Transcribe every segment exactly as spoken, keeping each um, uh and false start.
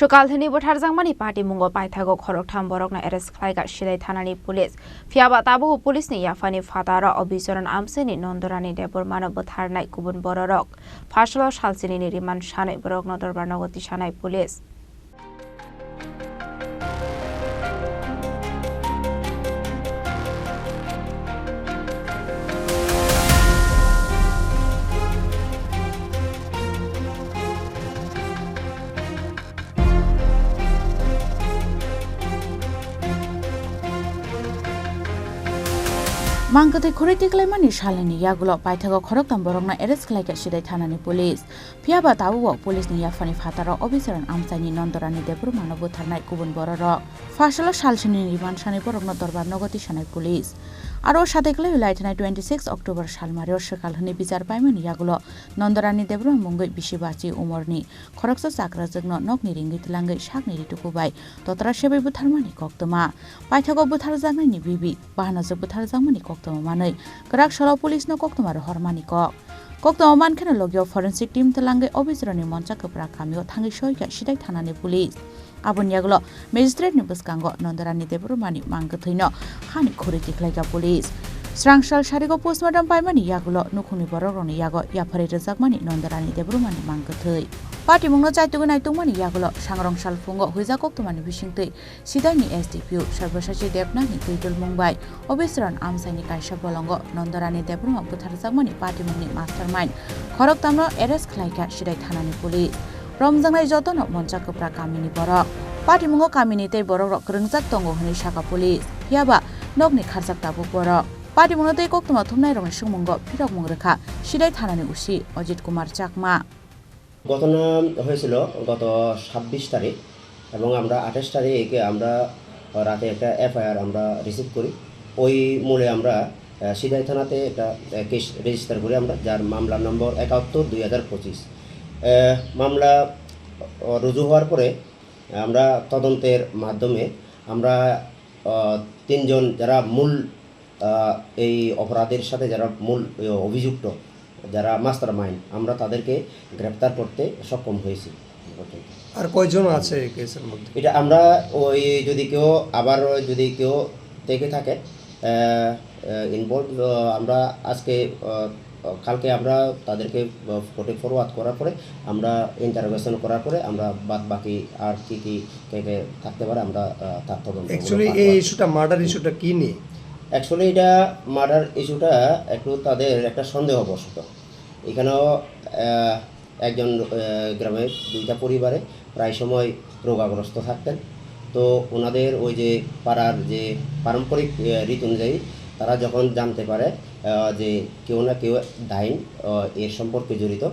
Swkal hwnwi butharjakmani patimungo paithago khoroktham borokno arrest khlaikha Sidai thanani police. Phiyaba tabuk police ni yaphani phataro Obicharan Amchaini Nondorani Debbarmano butharnai kubun bororok. Phasalo salchinini remand sanwi borokno dorbar nogo tisanai police. Mangkwtwi khurui tiklaimani salnini yagulo paithago khoroktham borokno arrest khlaikha Sidai thanani police. Phiyaba tabuk police ni yaphani phataro Obicharan Amchaini Nondorani Debbarmano butharnai kubun bororok. Phasalo salchinini remand sanwi borokno dorbar nogo tisanai police. Aro sateklaiwi laithanai twenty six October salmario swkal hwnwi bichar paimani yagulo Nondorani Debbarma mungwi bisi bachi umorni khoroksa chakrajwkno nokni ringwi twlangwi sakni rituku bai totra sebai butharmani koktwma. Paithago butharjaknaini bibi bahanajwk butharjakmani koktwma manwi kwrak salo police no koktwma rohormani kok. Koktwma mankheno logio forensic team twlangwi Obicharan ni Moncha Kwpra kamio thangwi soikha Sidai thanani police. Aboni yagulo magistrate ni bwskango Nondorani Debbarmani mangkwthwino hani khurui tikhlaikha police. Srang sal sarigo postmortem paimani yagulo nukhungni borokrokni yago yapharwi rwjakmani Nondorani Debbarmani mangkwthwi. Patimungno chaitugwi naitugmani yagulo sangrong salphungo huijak koktwmani bisingtwi Sidaini S D P O Sarbasachi Debnath ni twidulmung bai Obicharan Amchaini kaisa bolongo Nondorani Debbarma butharjakmani patimungni mastermind khoroktamno arrest khlaikha Sidai thanani police. Romjaknai jotono Moncha Kwpra kamini borok. Patimungo kamini tei borokrok kwrwngjak tongo hwnwi sakha police. Phiyaba nokni kharjak tabuk borok. Patimungno tei koktwma thumnairokni swngmungo phirokmung rwkha Sidai thanani O C Ajit Kumar Chakma. ঘটনা হয়েছিল গত ছাব্বিশ তারিখ এবং আমরা আঠাশ তারিখ আমরা রাতে একটা এফআইআর আমরা রিসিভ করি। ওই মূলে আমরা, আহ, সিদাই থানাতে একটা, আহ, কেস রেজিস্টার করি আমরা, যার মামলা নম্বর একাত্তর দুই হাজার পঁচিশ। আহ, মামলা, আহ, রুজু হওয়ার পরে আমরা তদন্তের মাধ্যমে আমরা, আহ, তিনজন যারা মূল আহ, এই অপরাধের সাথে যারা মূল, আহ, অভিযুক্ত, যারা মাস্টার মাইন্ড, আমরা তাদেরকে গ্রেপ্তার করতে সক্ষম হয়েছি। আর কয়জন আছে এই কেসের মধ্যে? এটা আমরা ওই যদি কেউ আবার যদি কেউ থেকে থাকে, আহ, আহ, ইনভলভ, আহ, আমরা আজকে, আহ, কালকে আমরা তাদেরকে, আহ, কোর্টে ফরওয়ার্ড করার পরে, আমরা ইন্টারোগেশন করার পরে আমরা বাদ বাকি আর কি কি কে কে থাকতে পারে, আমরা, আহ, তার তদন্ত অ্যাকচুয়ালি এই ইস্যুটা, মার্ডার ইস্যুটা কি নিয়ে? অ্যাকচুয়ালি এটা মার্ডার ইস্যুটা একটু তাদের একটা সন্দেহবশত। এখানেও, আহ, একজন, আহ, গ্রামে দুইটা পরিবারে প্রায় সময় রোগাগ্রস্ত থাকতেন। তো ওনাদের ওই যে পাড়ার যে পারম্পরিক, আহ, রীতি অনুযায়ী তারা যখন জানতে পারে, আহ, যে কেউ না কেউ ডাইন, আহ, এর সম্পর্কে জড়িত,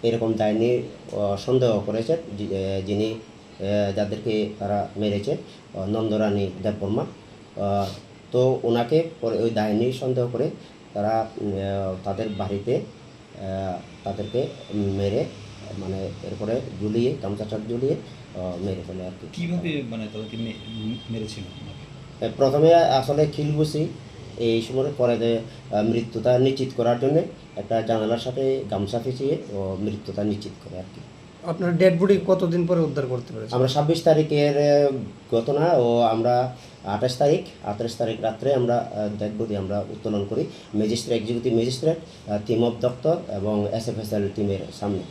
এরকম ডাইনি, আহ, সন্দেহ করেছে, যি-, আহ, যিনি, আহ, যাদেরকে তারা মেরেছে, আহ, নন্দরানী দেববর্মা। আহ, তো ওনাকে পরে ওই ডাইনি সন্দেহ করে তারা, উম, আহ, তাদের বাড়িতে, আহ, তাদেরকে মেরে, মানে, এরপরে ঝুলিয়ে, গামছা টামছা ঝুলিয়ে, আহ, মেরে ফেলে আর কি। কিভাবে, মানে, তাদেরকে মে-, মেরেছিল ওনাকে? এ, প্রথমে আসলে খিলগুছি এই সময় পরে যে, আহ, মৃত্যুটা নিশ্চিত করার জন্য একটা জানালার সাথে গামছা পেঁচিয়ে ও মৃত্যুটা নিশ্চিত করে আর কি। আপনারা ডেড বডি কতদিন পরে উদ্ধার করতে পেরেছেন? আমরা ছাব্বিশ তারিখের, এ, ঘটনা ও আমরা আঠাশ তারিখ, আঠাশ তারিখ রাত্রে আমরা, আহ, ডেড বডি আমরা উত্তোলন করি magistrate, executive magistrate, uh, team of দপ্তর এবং এসএফএসএল টিমের সামনে।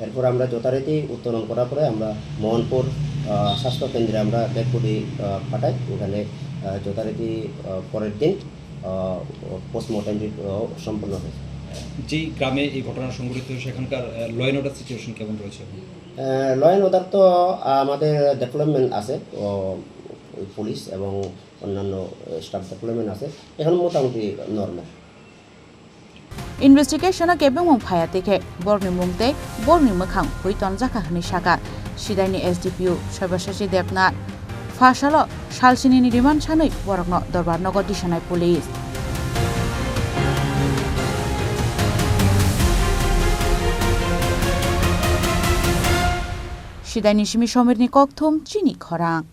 এরপর আমরা যথারীতি উত্তোলন করার পরে আমরা মোহনপুর, আহ, স্বাস্থ্য কেন্দ্রে আমরা ডেড বডি, আহ, পাঠাই। ওখানে, আহ, যথারীতি, আহ, পরের দিন, আহ, পোস্টমর্টেম রিপ-, আহ, সম্পন্ন হয়েছে। যেই গ্রামে এই ঘটনা সংঘটিত হয়েছে, সেখানকার, আহ, ল অ্যান্ড অর্ডার সিচুয়েশন কেমন রয়েছে এখন? আহ, ল অ্যান্ড অর্ডার তো আমাদের ডেভেলপমেন্ট আছে, ও, ওই পুলিশ এবং অন্যান্য, আহ, স্টাফ ডেভেলপমেন্ট আছে, এখন মোটামুটি normal. Investigation o kebengmung phaya tei khe borokni mung tei borokni mwkhang hui tonjakha hwnwi sakha Sidaini S D P O Sabyasachi Debnath. Phasalo salsinini remand sanwi borokno dorbar nogo tisanai police. Sidaini simi Somirni kokthum chini khorang.